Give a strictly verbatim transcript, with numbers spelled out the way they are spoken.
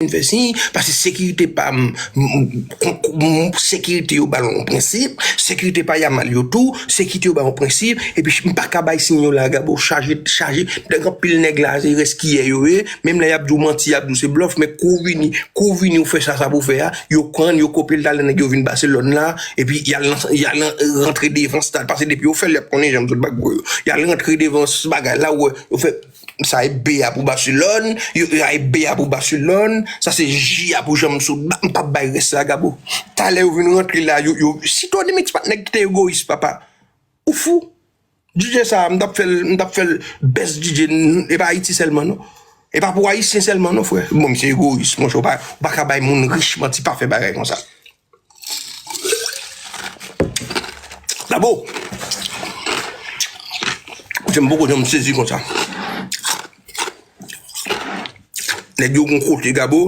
vin fè siy, paske sekirite pa m, m, m, m, sekirite yo ba l yon prensip, sekirite pa Yamal yo tou, sekirite yo ba l yon prensip, epi m pa ka bay siy yo la, Gabo, chaje, chaje, nèg anpil nèg la, se reskiyè yo ye, menm lè y ap di w manti, y ap di w se blòf, men kou w vini, kou w vini, w fè sa, sa pou w fè a, yo konn, yo kopye l, talè nèg yo vin Baselòn la, epi y al nan, y al nan, rantre devan stad, paske depi yo fè l, y ap konnen jan m sot bak pou yo, y al rantre devan bagay la, w wè, yo fè, sa e B a pou Baselòn, yo, sa e B a pou Baselòn, sa se J a pou Janm Soutba, m p ap bay rès la, Gabo. Talè yo vin rantre la, yo, yo, si Tony Mix pa t nèg ki te egoyis, papa. Ou fou? D J sa, m t ap fè l, m t ap fè l best D J, n- e pa Ayiti sèlman, non. E pa pou Ayisyen sèlman, non, frè. Bon, misye egoyis, monchè, ou pa, ou pa ka bay moun rich manti, pa fè bagay konsa. Gabo. Kote m poko janm sezi konsa. Nèg yo gon kote, Gabo.